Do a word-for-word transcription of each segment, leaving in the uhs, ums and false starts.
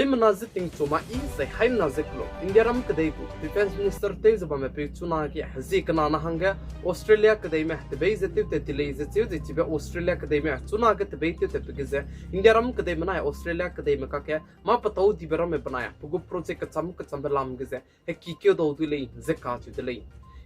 Mena ze tingchu ma i zai haimena ze kelo India ram kedei gu Defence Minister tew ze bamme peu chunage zi kena na hangge Australia kedeime tebei ze tew tat ti lei ze cheu ze chibe Australia kedeime chunage tebei tew tatbe ge ze India ram kedeime nai Australia kedeime kakge mâ petâu dibe ramme benai pe gu project kecham kechambe lam ge ze heki keu dau dui lei ze kacheu de lei.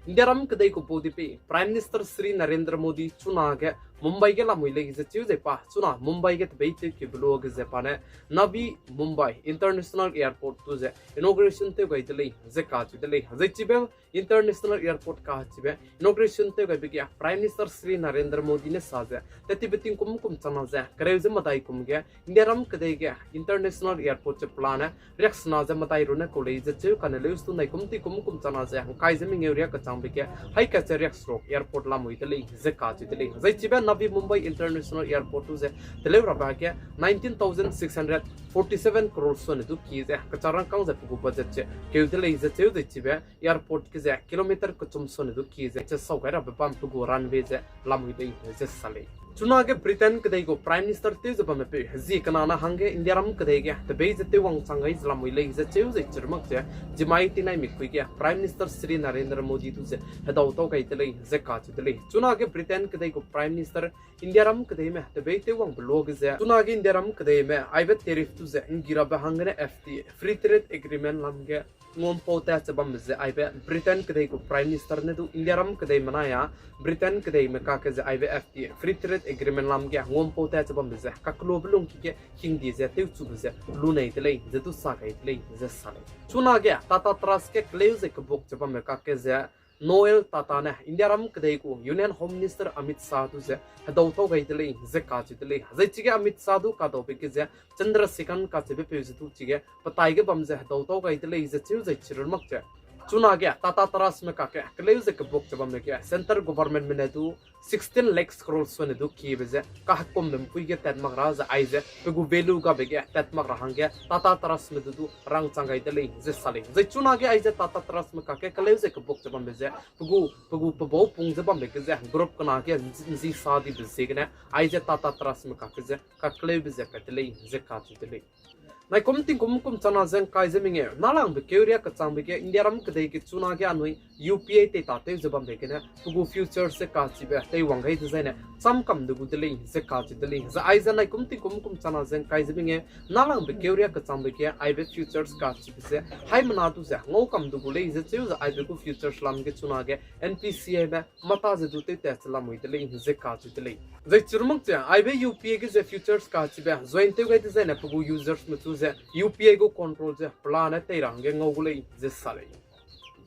India ram kedei gu baudipeu Prime Minister Shri Narendra Modi chunage Mumbai ge lamui lei ze cheu ze pa chuna Mumbai ge tebei tewkeube luage ze pa ne Navi Mumbai International Airport du ze inauguration tew gai de lei ze kacheu de lei. Zai chibe International Airport kachibe inauguration tew gaibe ge Prime Minister Shri Narendra Modi ne sa ze, tat tibe tingkum kum chana ze kereu ze medai kum ge India ram kedei ge International Airport ze plan ne riaksena ze medai runne kau lei ze cheu kane leustu nai kum tingkum kum chana ze ngkai ze mengeu riak kechangbe ge haika ze riakseruk airport lamui de lei ze kacheu de lei. Zai chibe Navi Mumbai International Airport du ze teleu rabe ge nineteen thousand six hundred forty seven crore sone du ki ze kecharangkâng ze pe gu budget ze keu de lei ze cheu ze chibe airport ge ze kilometer kechum sone du ki ze che sau gai rabe bam pe gu runway ze lamui lei ze sa lei. Chunage Britain kedei gu Prime Minister tew ze bamme peu zi kena na hangge India ram kedei ge tebei ze tew wangchang gai ze lamui lei ze cheu ze chirmak ze zimai tinai mikpui ge Prime Minister Shri Narendra Modi du ze hedau tau gai de lei ze kacheu de lei. Chunage Britain kedei gu Prime Minister India ram kedeime tebei tew wangbe luage ze chunage India ram kedeime aibe tariff du ze nggî rabe hanggene F T A, Free Trade Agreement lam ge nguampau tat ze bambe ze aibe Britain kedei gu Prime Minister ne du India ram kedeime nai a Britain kedeime kakge ze aibe F T A, Free Trade Agreement lam ge nguampau tat ze bambe ze kaklobe lungki ge hingdi ze tewchube ze lunei de lei ze du sa gai de lei ze sa lei. Chunage Tata Trust ge keleu ze kebuk ze bamme kakge ze Noel Tata ne India ram kedei gu Union Home Minister Amit Shah du ze hedau tau gai de lei ze kacheu de lei. Zai chige Amit Shah du kadaube ge ze Chandrasekhar kacheube peu ze du chige petai ge bam ze hedau tau gai de lei ze cheu zai chirun mak ze chunage Tata Trustme kakge keleu ze kebuk ze bamme ge Centre Governmentme ne du sixteen lakhs crore sone du kiebe ze kahekumbe mpui ge tat mak ra ze aize pe gu value gabe ge tat mak ra hangge Tata Trustme du du rangchang gai de lei ze sa lei. Zai chunage aize Tata Trustme kakge keleu ze kebuk ze bambe ze pe gu, pe gu pebau pung ze bambe ge ze group kena ge nzi, nzi sa dibe ziegene aize Tata Trustme kakge ze kakleube ze pat de lei ze kacheu de lei. Nai kum tingkum kum chana ze ngkai ze mengeu nalangbe keu riak kechangbe ge India ram kedei ge chunage anui U P I tei ta tew ze bambe gene pe gu futures ze kachibe teiwang gai dezaine cham kam de gu de lei ze kacheu de lei. Zai aize nai kum tingkum kum chana ze ngkai ze mengeu nalangbe keu riak kechangbe ge aibe futures kachibe ze haimena du ze ngau kam de gu lei ze cheu ze aibe gu futures lam ge chunage N P C I me mata ze du tewtat ze lamui de lei ze kacheu de lei. Zai chirmak ze aibe U P I ge ze futures kachibe join tew gai dezaine pe gu usersme chu ze U P I gu control ze pelane tei ra hangge ngau gu lei ze sa lei.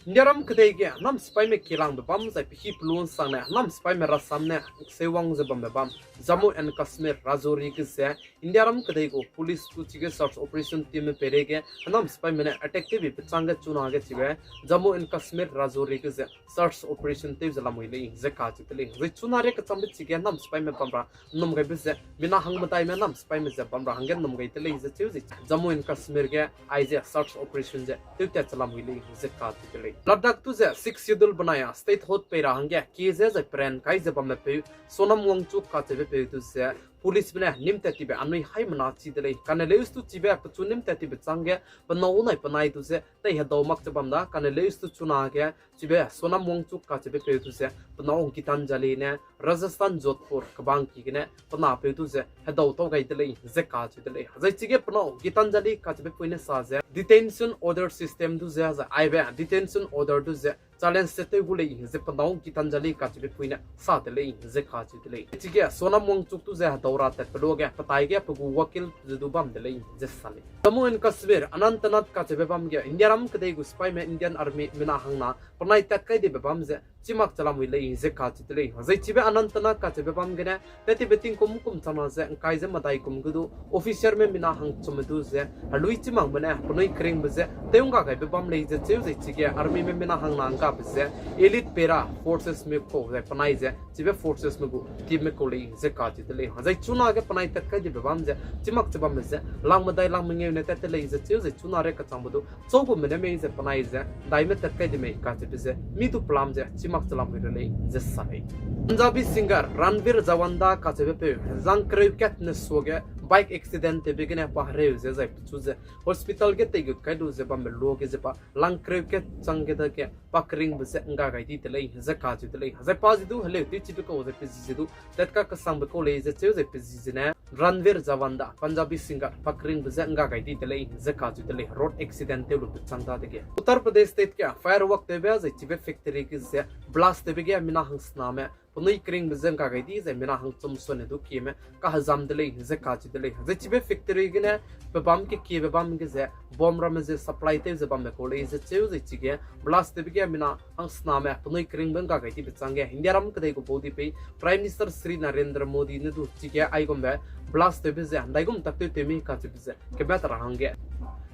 India ram kedei ge nam sipaime kilangbe bam zai pe hî pelun sangne nam sipaime rasam ne seuwang ze bambe bam Jammu and Kashmir Rajouri ge ze India ram kedei gu police gu chige search operation teamme peireige nam sipaime ne attack tewbe pechang ge chunage chibe Jammu and Kashmir Rajouri ge ze search operation tew ze lamui lei ze kacheu de lei. Zai chuna riak kechangbe chige nam sipaime bam ra nnum gaibe ze mina hang medaime nam sipaime ze bam ra hangge nnum gai de lei ze cheu ze Jammu and Kashmir ge aize search operation ze tewtat ze lamui lei ze kacheu de lei. Ladakh du ze Sixth Schedule benai a statehood pei ra hangge kie ze zai peran kai ze bamme peu Sonam Wangchuk kacheube peu du ze policeme ne nîm tat tibe anui haimena chi de lei. Kane leustu chibe pechu nîm tat tibe changge penâu nai penai du ze tei hedau mak ze bam da kane leustu chunage chibe Sonam Wangchuk kacheube peu du ze penâu Gitanjali ne Rajasthan Jodhpur kebangki gene penapeu du ze hedau tau gai de lei ze kacheu de lei. Zai chige penâu Gitanjali kacheube pui ne sa ze detention order system du ze zai aibe detention order du ze challenge ze tew gu lei ze penâu Gitanjali kacheube pui ne sa de lei ze kacheu de lei. Chige Sonam Wangchuk du ze hedau ra tatpe luage petai ge pe gu wakil ze du bam de lei ze sa lei. Jammu and Kashmir Anantnag kacheube bam ge India ram kedei gu sipaime Indian Army mina hangna penai tat kai dibe bam ze chimak ze lamui lei ze kacheu de lei. Zai chibe Anantnag kacheube bam gene tat tibe tingkum kum chana ze ngkai ze medai kum ge du officerme mina hangchumme du ze helui chimangbe ne penui keringbe ze tew ngga gaibe bam lei ze cheu zai chige armyme mina hangna nggabe ze elite para forcesme kau zai penai ze chibe forcesme gu teamme kau lei ze kacheu de lei. Zai chunage penai tat kai dibe bam ze chimak ze bamme ze lang medai lang mengeu ne tat te lei ze cheu zai chuna riak kechangbe du chau gume ne mei ze penai ze ndaime tat kai di mei kacheube ze mi du pelam ze chimak ze lamui re lei ze sa lei. Punjabi singer Ranveer Jawanda kacheube peu zang kereu kat ne suage Bike accident tewbe gene pa hereu ze zai pechu ze hospital ge teigut kai lu ze bambe luage ze pa langkereu ke chang ge dage pa keringbe ze ngga gai di de lei ze kacheu de lei. Zai pa zi du heleu tewchibe kau ze pe zi ze du tat kakesangbe kau lei ze cheu zai pe zi zene Ranveer Jawan da Punjabi singer pa keringbe ze ngga gai di de lei ze kacheu de lei, road accident tew lu pechang dadege. Uttar Pradesh state ge firework tewbe zai chibe factory ge ze blast tewbe ge mina hangsename penui keringbe ze ngga gai di zai mina hangchum sone du kieme kahezam de lei ze kacheu de lei. Zai chibe factory gene pe bam kekiebe bam ge ze bomb ramme ze supply tew ze bambe kau lei ze cheu zai chige blast tewbe ge mina hangsename penui keringbe ngga gai dibe changge India ram kedei gu bau di pei Prime Minister Shri Narendra Modi ne du chige aigumbe blast tewbe ze ndaigum tak tew tew mi kacheube ze kebet ra hangge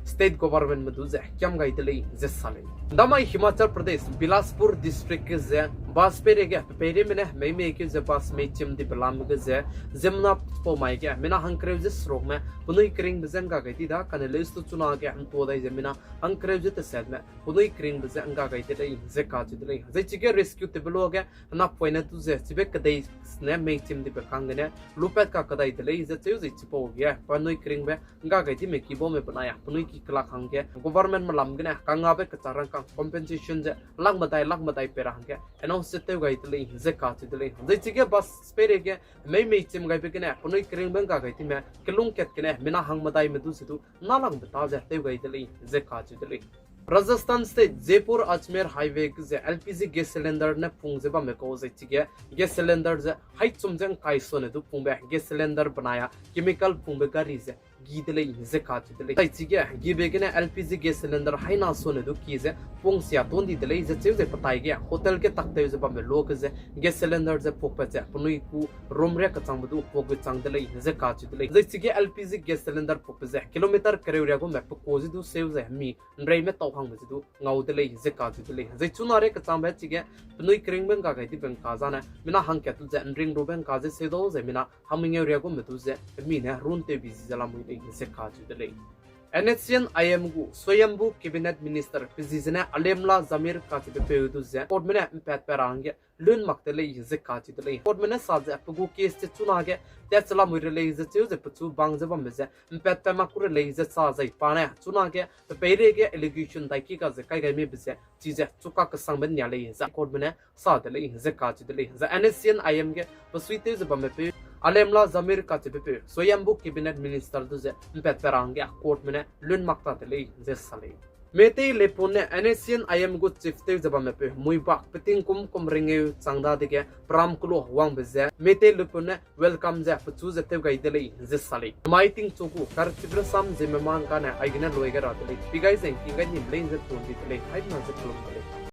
state governmentme du ze kiam gai de lei ze sa lei. Damai Himachal Pradesh Bilaspur district ge ze bus peireige pe peireme ne meimei keu ze bus meichim dibe lam ge ze ziemmena pau mai ge mina hangkereu ze serukme penui keringbe ze ngga gai di da kane leustu chunage ntua dai ze mina hangkereu ze tesetme penui keringbe ze ngga gai de lei ze kacheu de lei. Zai chige rescue tewbe luage hena poine du ze chibe kedei ne meichim dibe kang gene lupat kakedai de lei ze cheu zai chipau ge penui keringbe ngga gai dime ki baume benai a penui ki kelak hangge governmentme lam gene kangabe kechak rangkang compensation ze lak medai lak medai pei ra hangge announce ze tew gai de lei ze kacheu de lei. Zai chige bus peireige meimei chim gaibe gene penui keringbe ngga gai dime kelungkat gene mina hang medaime du ze du nalangbe ta ze tew gai de lei ze kacheu de lei. Rajasthan State Jaipur Ajmer Highway ge ze L P G gas cylinder ne pung ze bambe kau zai chige gas cylinder ze haichum ze ngkai sone du pungbe gas cylinder benai a chemical pungbe gari ze gi de lei ze kacheu de lei. Zai chige gibe gene L P G gas cylinder haina sone du ki ze pungsia ton di de lei ze cheu zai petai ge hotel ge taktew ze bambe luage ze gas cylinder ze pukpat ze penui gu room ria kechangbe du puk gu chang de lei ze kacheu de lei. Zai chige L P G gas cylinder pukbe ze kilometer kereu ria gume pe kau ze du seu ze mi nreime tau hangbe ze du ngau de lei ze kacheu de lei. Zai chuna ria kechangbe chige penui keringbe ngga gai dibe ngka zane mina hangkat du ze nring rube ngka ze seu dau zai mina hangmengeu ria gume du ze pe mi ne run tewbi zi ze lamui lei ze kacheu de lei. N S C N I M gu Swayambhu Cabinet Minister pe zi zene Alemla Jamir kacheube peu du ze courtme ne mpatpat ra hangge lun mak de lei ze kacheu de lei. Courtme ne sa ze pe gu case ze chunage tat ze lamui re lei ze cheu ze pechu bang ze bambe ze mpatpat mak ku re lei ze sa zai pa ne chunage pe peireige allegation dai ki ga ze kai gai mebe ze chize chu kakesangbe nia lei ze courtme ne sa de lei ze kacheu de lei. Zai N S C N I M ge pe suitew ze bambepeu Alemla Jamir kacheubepeu Swayambhu Cabinet Minister du ze mpatpat ra hangge courtme ne lun mak ta de lei ze sa lei. Meitei Leipun ne N S C N I M gu chief tew ze bambepeu Muibak pe tingkum kum rengeu chang dadege peram kelu wangbe ze Meitei Leipun ne welcome ze pechu ze tew gai de lei ze sa lei. Mai tingchu gu karchibe rasam ziemme mangkane aigene lui gai ra de lei. Pi gai ze ngking gai nim lei ze tun di de lei. Haimena ze kelum de lei.